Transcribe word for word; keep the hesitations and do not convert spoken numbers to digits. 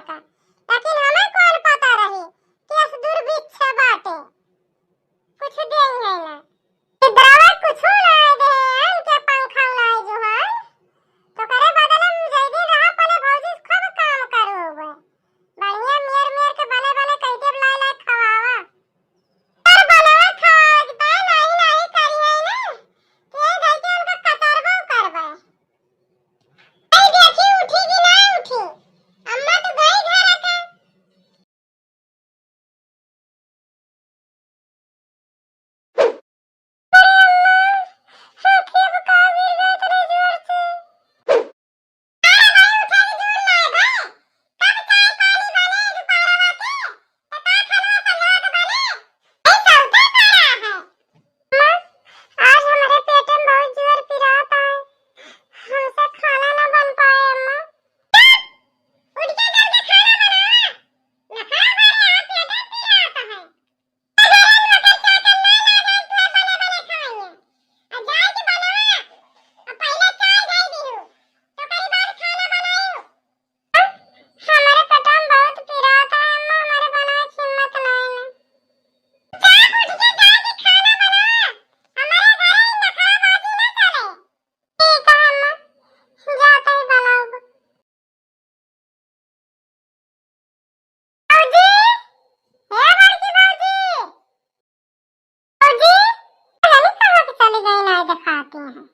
का। लेकिन हमें कौन पता रही कि अस दुर्भिक्ष बाटे, कुछ देई है ना। इधरवा कुछ ना दे, इनके पंखा ना जुहान। तो करे बदले में जय दिन रहा पले भौजी खूब काम करू हुए। बढ़िया मेर मेर के बने बने कह देब लाए लाए खवावा। पर बनवा खवावा के ताई नाही नाही करी है ना। के गई के उनका कतरबो करबे। अरे देखी उठी कि ना उठी। अम्मा तो गई घर का। अरे अम्मा, हाथी अब का गिर गए इतने जोर से? अरे भाई, उठे के जोर ना है भाई। कब चाय पानी बने दोपहरवा के? तो का खाना सलाद बने? ये सौदा पड़ा है। अम्मा, आज हमारे पेट में बहुत जोर पिरात है, हमसे खाना ना बन पाए अम्मा। उठ के जल्दी खाना बना, नखरा बारे हाथ पेट में पिरात है। हमारे पेटवा में बहुत पिरात है अम्मा, हमारे बनावे के हिम्मत नाई ना। जा उठ के जाके खाना बना, हमारे घरे नखराबाजी ना चले। ठीक है अम्मा, जाते ही बनाऊंगा। भौजी, हे बड़की भौजी, भौजी, पता नहीं कहाँ के चली गई, ना दिखाती हैं।